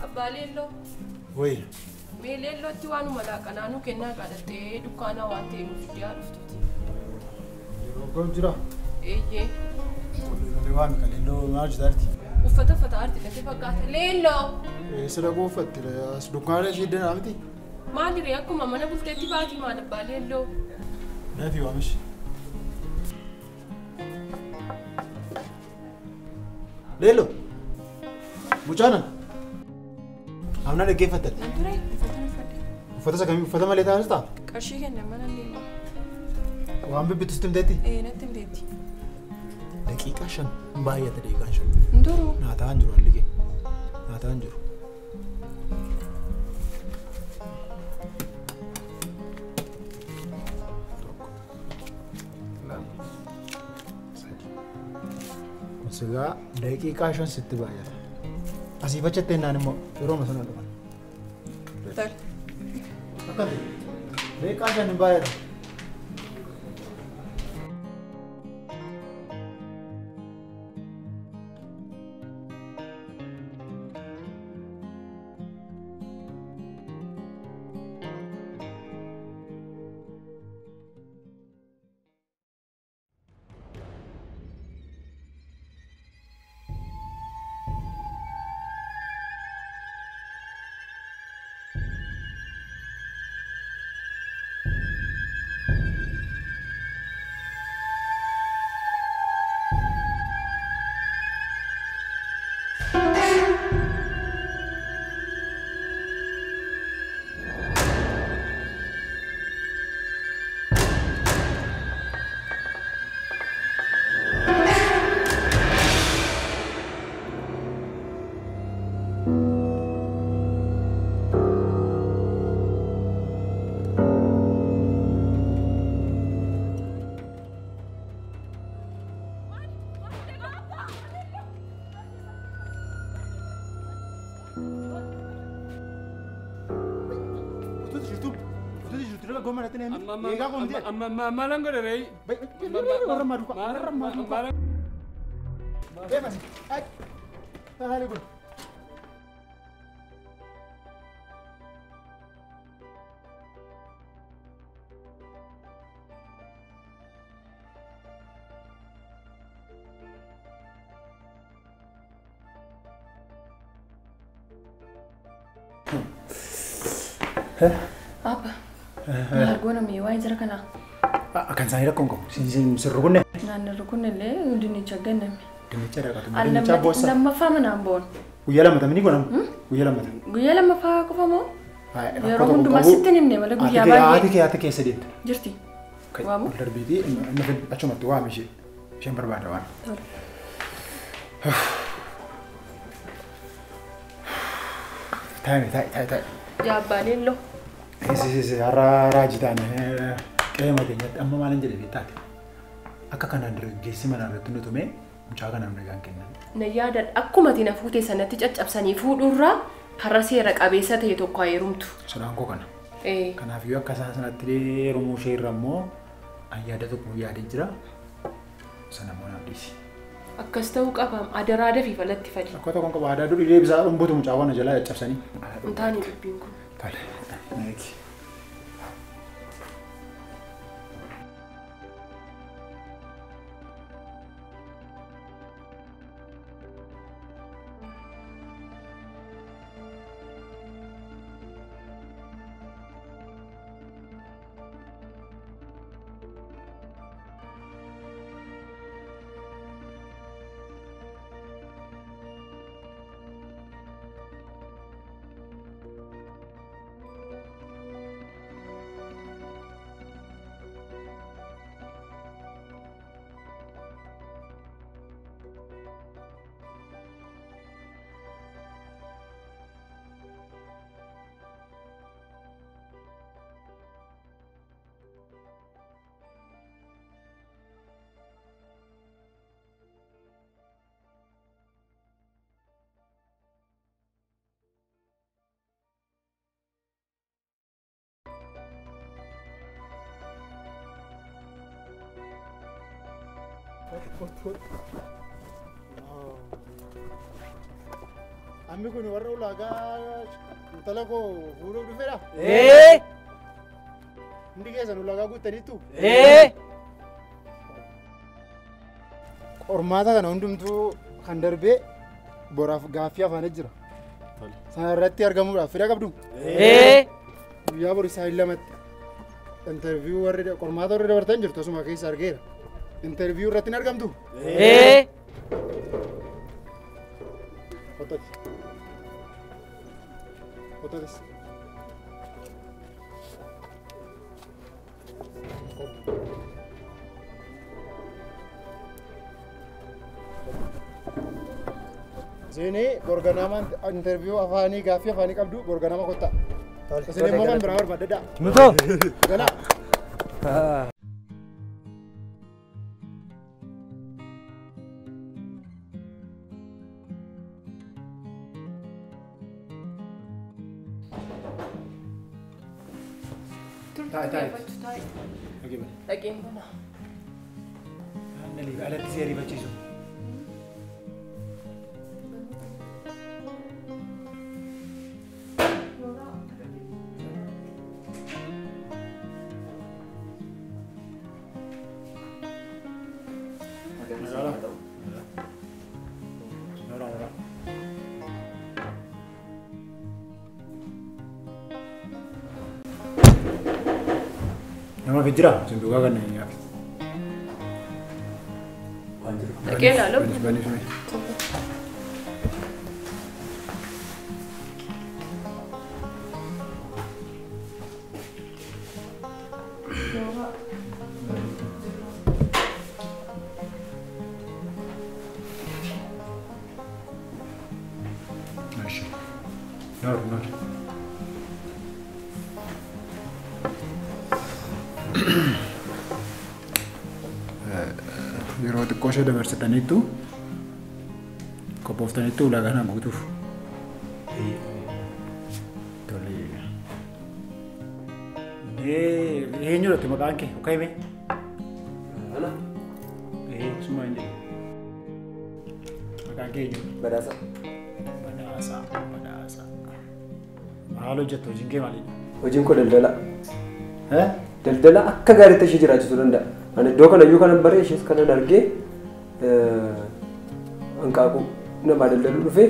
Abbaa Leelloo. Wayi. Mee Leellootti waanuma laaqanaa kennaa qaadattee dukkaanaa waan ta'e nuuf dhiyaa dhuftuuti. Yeroo gahu jira. Eeyyee. Waan Leelloo maal jirti? Uffata uffata arti natti fakkaata. Leelloo. Eessa dhaquu uffatte? As dukkaana ishee danaa miti? Maali ree akkuma mana bulteetti baati maal abbaa Leelloo? Naafi waamishi. Leelloo. Mucaanan. Amna dhaggeeffattan. Nan ture uffata uffadhe. Uffata isa kamii uffata malee taa'anis ta'a? Qarshii kennan mana deema. Waan bibbitutti himteetti? Ee natti himteetti. Daqiiqaa 5 baay'ata daqiiqaan 5. Nduru. Naa ta'an jiru haalli kee. Naa ta'an jiru. Tokko. Lama. Sadi. Kun sigaa daqiiqaa 5 sitti baay'ata. Asii fachattee naan immoo yeroo sana dhufan. Tole. Akkamitti? Daqiiqaa 5 hin baay'ata. Amma maalan godhe ree? Warra maduuka. Deemasi. Haali kun. Abba. Maal goona mee waa'ee jara kanaa? Kan isaanii rakkoon qabu. Sin rukunne. Naan rukunne illee dinnicha ganname. Dinnicha dhaqatu. Dinnicha boossa. Lammaffaa manaan boon. Guyyaa lammata mini godhamu. Guyyaa lammata. Guyyaa lammaffaa qofa moo? Yeroo hundumaa sitti hin himne malee guyyaa baay'ee. Haati kee haati keessa deemte. Jirti. Waamu? Darbiitii inni achumatti waami ishee. Isheen barbaada waan. Taa'i taa'i taa'i taa'i. Yaa abbaa Leelloo. Si har'a raajii taane qe'ee mateenyatti amma maalin jedhe beektaate akka kanaan dargaggeessi manaa irratti nu tumee mucaa kanaaf nagaan kennan. Na yaadadha akkuma ati na fuute sanatti caccabsanii fuudhuurraa karra seera qabeessa ta'e tokko haa heerumtu. Sodaan koo kana. Kanaafiyyuu akka isaan sanatti heerumuu ishee irra immoo an yaada tokko yaadee jira sana immoo naaf dhiisi. Akkas ta'uu qabaam adaraa dafii falatti fali. Akka tokkoon qaba aadaa durii deebisaa dhumbutu mucaa kana jalaa caccabsanii. Hin taane dubbiin kun. Tole. Naaki. Ammi kun warra ulaagaa intala koo fuudhuuf dhufeedha? Hundi keessan ulaagaa guuttaniittu? Qormaata kana hundumtuu kan darbee boraaf gaaffii afaanii jira. Sana irratti argamuudhaaf fedha qabdu? Guyyaa boru isaan lamatti interviyuu warri qormaata warri dabartan jirtu asuma keessa argeera. Interviyuu irratti hin argamtu? Kottooti. Kottotis. Isin borganama interviyuu afaanii gaaffii afaanii qabdu borganama kottaa. Isin immoo kan biraa barbaadadhaa. Nutoo. Galaa. Taa'e taa'e. Dhaqeen bana. Aannan alatti si ariifachiisu. Nama jira sunduqa kan nyaaf. Dhaqeen laaloo. Nor nor. Yeroo xiqqoo ishee dabarsitaniittu qophooftaniittu ulaagaa kana guutuuf. Tole. Eenyudha maqaan kee? Okkee hime? Ana. Suma hin jedhu. Maqaan kee eenyu? Badhaasa. Badhaasa. Badhaasa. Maal hojjettu? Hojiin kee maalidha? Hojiin koo daldala. Daldala akka gaariitti ishee jiraachisuu danda'a. Ani iddoo kana iyyuu kanan baree ishees kanan argee hanqaaquu namaa daldaluu dhufee.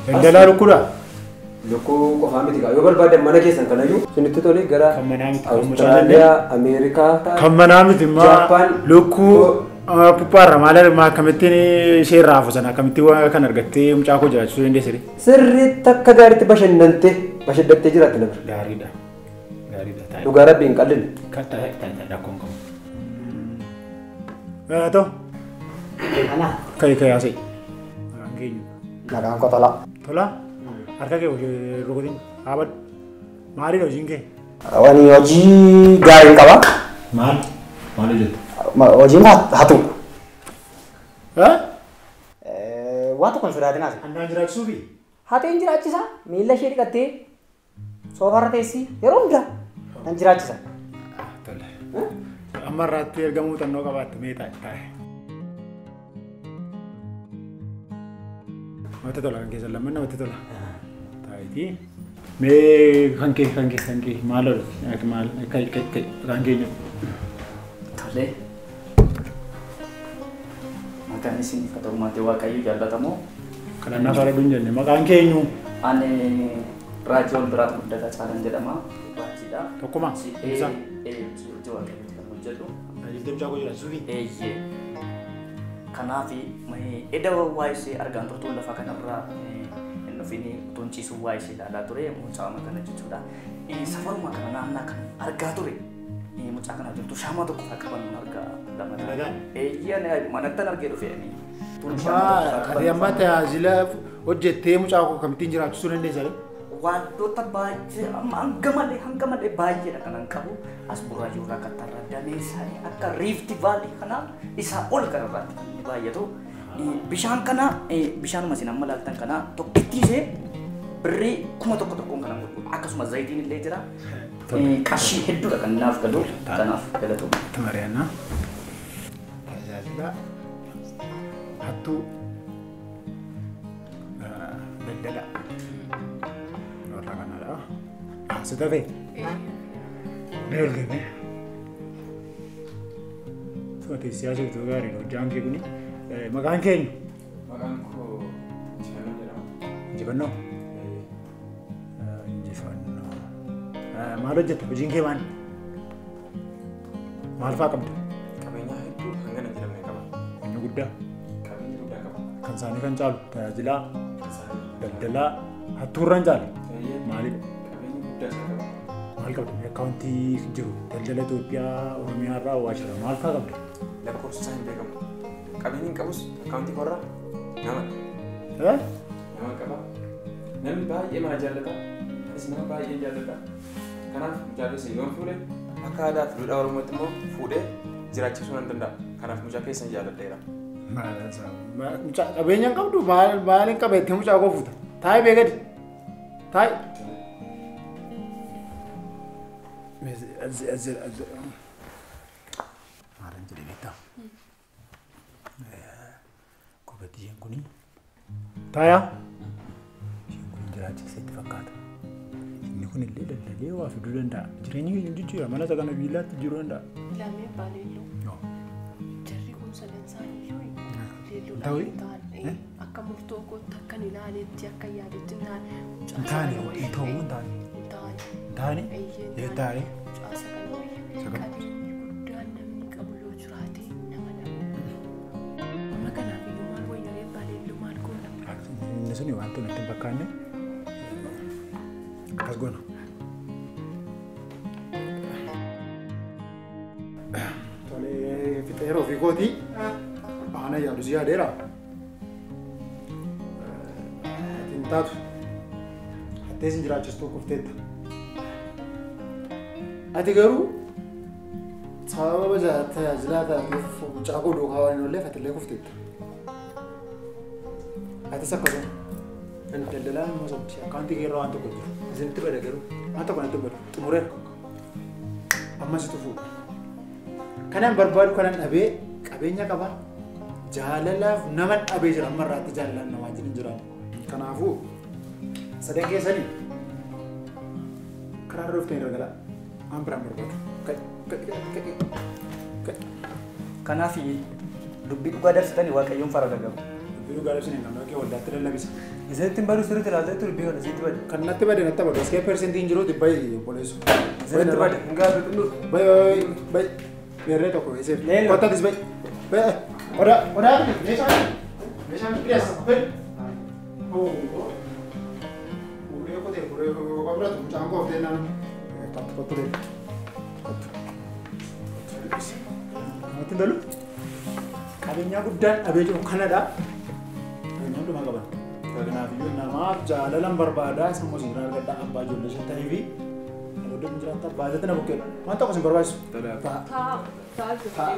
Daldalaa lukkuudha? Lukkuu qofaa miti yoo barbaadan mana keessan kanayyuu isinitti tolee gara Awustiraaliyaa, Ameerikaa. Kan manaa miti immoo lukkuu puppaarra maal akkamittiin ishee irraa hafu sana akkamittiin waan kan argattee mucaa koo jiraachisuu dandeessire? Sirriitti akka gaariitti bashannantee bashaddattee jiraatti nama. Gaariidha. Gaariidha. Dhugaa rabbi hin qal'inne. Kan ta'e rakkoon qabu. Ta'u. Ana. Kai kai asii. Maqaan kee eenyu? Maqaan koo Tolaa. Tolaa? Harka kee rukutin dhaabadhu. Maalidha hojiin kee? Ani hojii gaarii qaba. Maal? Maal hojjetta? Hojiin hatuudha. Waan tokko hin sodaatin as. Annaan jiraachisuufi? Hateen jiraachisa. Miila ishee dhiqattee soofarra teessi yeroo hundaa nan jiraachisa. Tole. Amma irraatti erga muuxannoo qabaatte mee taa'e. Namatti tola kan keessan lamman namatti tola. Taa'itii. Mee kan kee kan kee kan kee maal oolu maal kai kai kai kan kee Tole. Maqaan isin ta'u maatii Waaqayyoo jaallatamoo. Kadhannaa faara duun jenne maqaan kee eenyu? Ani Raajii ol biraat guddataa Caalaan jedhama. Raajiidha. Tokkuma? Isa? Hojii Waaqayyooti kan hojjedhu. Tajaajiltee mucaa koo jiraachisuufi? Eeyyee. Kanaaf edda waa ishee argaan turtuun lafa kanarraa hin dhufin utuun ciisuu waa ishee ilaalaa ture mucaa kana jechuudha. Safaruma kana naannaa kan argaa ture mucaa kana jirtu shaamaa tokko fa'aa qaban argaa lama. Eeyyee manattan argee dhufe. Ati amma tajaajila hojjettee mucaa koo akkamittiin jiraachisuu dandeessa? Wantoota baay'ee hanga malee baay'eedha kanan qabu as Buraayyuu irraa Kattarraa damee isaanii akka Riifti Vaalii kana isaa ol kanarraatti kan inni baay'atu. Bishaan kana bishaanuma isin amma ilaaltan kana tokkittii ishee birrii 1000 kanan gurguru akkasuma zayitiin illee jira. Qarshii hedduudha kan naaf galu kanaaf galatu. Mariyaanaa tajaajila hattuu Daldala. Warra kanadha. Si tafe? Mee ol galmee. Suma teessee haasoftu gaariidha. Hojjaan kee kuni. Maqaan keenya? Maqaan koo Injifannoo jedhama. Injifannoo? Injifannoo. Maal hojjetta? Hojiin kee maali? Maal fa'aa qabda? Qabeenya hedduu hangana hin jedhamne qaba. Inni guddaa? Qabeenya guddaa qaba. Kan isaanii kan caalu tajaajilaa, daldalaa, hattuurra hin caalu? Maalidha? Qabeenya guddaa isaa qaba. Maal qabda? Akkaawuntii jiru daldala Itoophiyaa Oromiyaa irraa Awaashirraa maal fa'aa qabda? Lakkoofsa isaa hin beekamu. Qabeenyi hin qabus akkaawuntii koorraa nama. Nama qaba. Namni baay'ee mana jaallata. Anis nama baay'ee jaalladha. Kanaaf mucaa keessa yoon fuudhe akka aadaa fi duudhaa Oromootti immoo fuudhee jiraachisuu nan danda'a. Kanaaf mucaa keessan jaalladheera. Mucaa qabeenya hin qabdu maal hin qabeetti mucaa koo fuuta. Taa'i bee gadi. Taa'i. Maalan jedhe beektaa? Kophatti isheen kuni. Taayaa. Isheen kun jiraachisa itti fakkaata. Inni kun illee daldalee waa fiduu danda'a. Jireenyi keenya jijjiira mana isa kana viillaatti jiruu danda'a. Lamee abbaa leelloo. Jarri kun sadan isaanii leelloodhaan hin taane akka murtoo kootti akka hin ilaaletti akka hin yaadetti hin taane. Hin taane hin ta'uu hin taane. Hin taane. Hin taane? Hin taane. Mucaasa kana wayya. Qabeenyi guddaan namni qabu yoo jiraate nama dha. Amma kanaaf iyyuu maal wayya abbaa leelloo maal goona? Inni suni wanta natti hin fakkaanne akkas goona. Tolee fixeera ofii kootii baana yaadu si yaadeera. Ati hin taatu. Hattee sin jiraachistuu kufteetta. Ati garuu sababa tajaajilaa taateef mucaa koo duukaa waan hin oolleef ati illee kufteetta. Atis akkasuma. Daldalaan immoo sabti akkaawuntii kee irra waan tokko jiru. Isinitti bada garuu. Waan tokko natti bada. Xumureera. Ammas itti fuudha. Kanan barbaadu kanan dhabee qabeenya qaba. Jaalalaaf nama dhabee jira amma irraatti jaalalaan namaa wajjin hin jiraanne. Kanaafuu sadan keessanii karaa irra dhuftanii galgalaa. Waan biraan barbaadu. Kanaaf dubbii dhugaa dabarsitanii Waaqayyoon farada gabu. Dubbii dhugaa dabarsanii namni kee waldaatti lallabisa. Isinitti hin badu sirriitti ilaalteetu dubbii kana isinitti bade. Kan natti bade natti badu. Askee persentiin jiru dhibba obboleessu. Isinitti bade. Hin gaafatu xumur. Bayi bayi bayi. Beerree tokko eesseef. Kottatis bayi. Bayi. Odaa odaa meeshaa meeshaa fidee bayi. Ulee kotee ulee qobratu mucaan kooftee naan. Kottu kottu deemu. Kottu. Namatti hin tolu? Qabeenyaa guddaan dhabee jiru kanadha. Qabeenya hundumaa qaban. Kanaaf iyyuu namaaf jaalalan barbaadaa sammuu isin biraa argadhaa abbaa ijoollee ishee ta'ee fi namoota hin jiraattaa baajata na bukkeedha. Waan tokko isin barbaachisu. Taa taa.